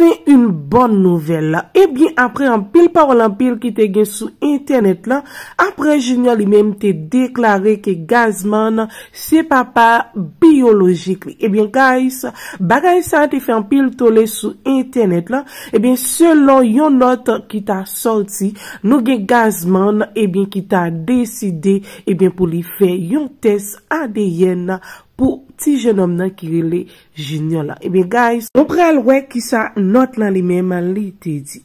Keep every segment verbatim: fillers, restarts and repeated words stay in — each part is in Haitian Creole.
C'est une bonne nouvelle. Ebyen, apre anpil pawòl anpil ki te gen sou entènèt la, apre Junior li menm te deklare ke Gazman se papa biyolojik li. Ebyen, guys, bagay sa te fè anpil tole sou entènèt la. Ebyen, selon yon nòt ki ta sòti, nou gen Gazman, ebyen, ki ta deside, ebyen, pou li fè yon tès A D N pou ti jennonm nan ki rele Junior la. Ebyen, guys, nou pral wè kisa nòt lan li menm li te di.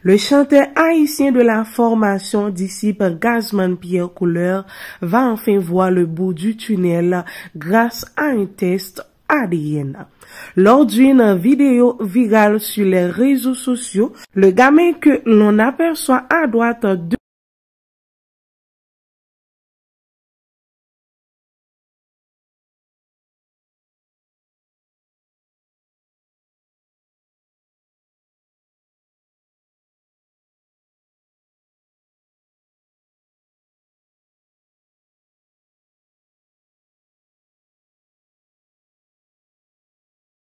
Le chanteur haïtien de la formation disciple Gazman Pierre Couleur va enfin voir le bout du tunnel grâce à un test A D N. Lors d'une vidéo virale sur les réseaux sociaux, le gamin que l'on aperçoit à droite de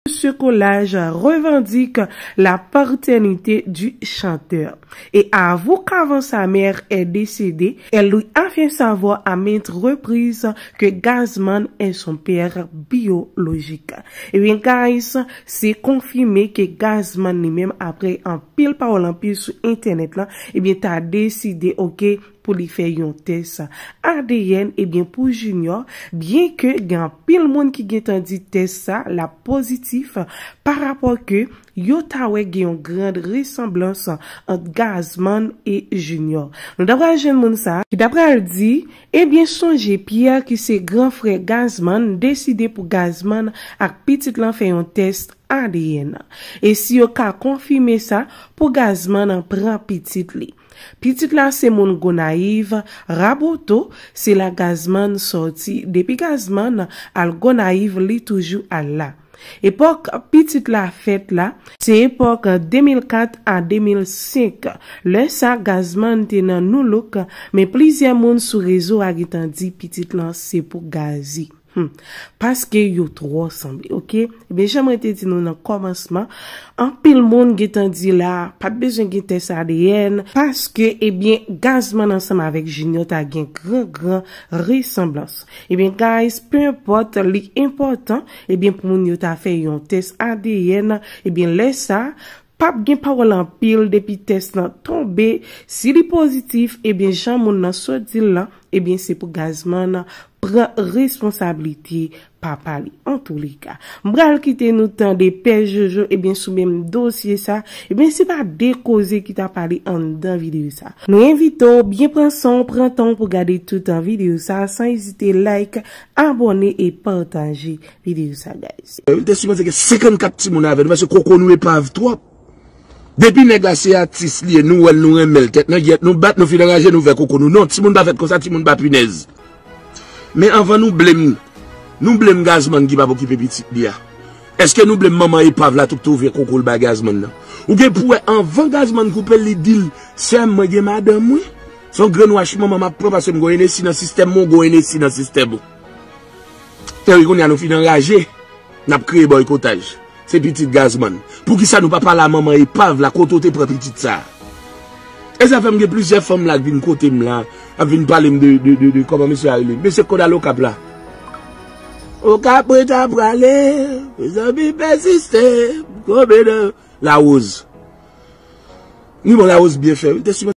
Ce collage revendique la paternité du chanteur et avoue qu'avant sa mère est décédée, elle lui a fait savoir à maintes reprises que Gazman est son père biologique. Ebyen, guys, se konfime ke Gazman li menm, apre anpil pawòl anpil sou entènèt la, ebyen, ta deside, oke, pou li fè yon tès A D N, ebyen, pou Junior, byen ke gen anpil moun ki gentan di tès sa, l ap pozitif, pa rapò ke yo ta wè gen yon gran resanblans ant Gazman e Junior. Nou ta pral jwenn moun sa, ki ta pral di, ebyen, sonje Pierre, ki se gran frè Gazman, deside pou Gazman ak pitit lan fè yon tès A D N. E si yo ka konfime sa, pou Gazman pran pitit li. Pitit la se moun Gonayiv, Raboto, se la Gazman sòti. Depi Gazman al Gonayiv, li toujou al la. Epòk pitit la fèt la, se epòk de mil kat a de mil senk. Lè sa, Gazman te nan New Look, men plizyè moun sou rezo a gentan di pitit lan se pou Gazi. Hmm. Paske yo twò sanble, oke? Ebyen, jan mwen te di nou nan kòmansman, anpil moun gentan di la, pa t bezwen gen tès A D N, paske, ebyen, Gazman ansanm avèk Junior ta gen gran, gran resanblans. Ebyen, guys, pe enpòt, li enpòtan, ebyen, pou moun yo ta fè yon tès A D N, ebyen, lè sa, p ap gen pawòl anpil depi tès lan tonbe. Si li pozitif, ebyen, jan moun nan sot di l lan, ebyen, se pou Gazman pran responsablite papa li. Antouleka, m pral kite nou tande Pè Jojo, ebyen, sou menm dosye sa, ebyen, se pa de koze ki ta pale anndan videyo sa. Nou envite w byen pran san w, pran tan w pou gade tout videyo sa, san ezite like, abòne e pataje videyo sa, guys. Yo te sipoze gen senkannkat timoun avè nou, paske koko nou epav twòp. Depi nèg la se atis li ye, nou wè l, nou renmen l, tèt nan gyèt, nou bat, nou fin anraje, nou ouvè koko nou. Non, timoun pa fèt konsa, timoun pa pinèz. Men anvan nou blame, nou blame Gazman ki p ap okipe pitit li a. Èske nou blame manman epav la tou ki te ouvè koko l bay Gazman nan? Ou gen pou wè, anvan Gazman koupe l, li di l, sè m, mwen gen madanm, wi. Se yon grenn wach manman m ap pran, paske m gon Enesi nan sistèm mwen, ou gon Enesi nan sistèm ou. Tèri, kounye a nou fin anraje, n ap kreye bòykotaj. Se pitit Gazman. Poukisa nou pa pale a manman epav la, kote w te pran pitit sa a? E sa fè m gen plizyè fanm la k vin kote m la, ap vin pale m de, de, de, de kòman mesye a rele. Mesye k konn al Okap la. Okap mwen ta prale, mezanmi pèsiste, m konbyen nan Lawòz. Wi, bon, Lawòz byen fè, wi. Te sipoze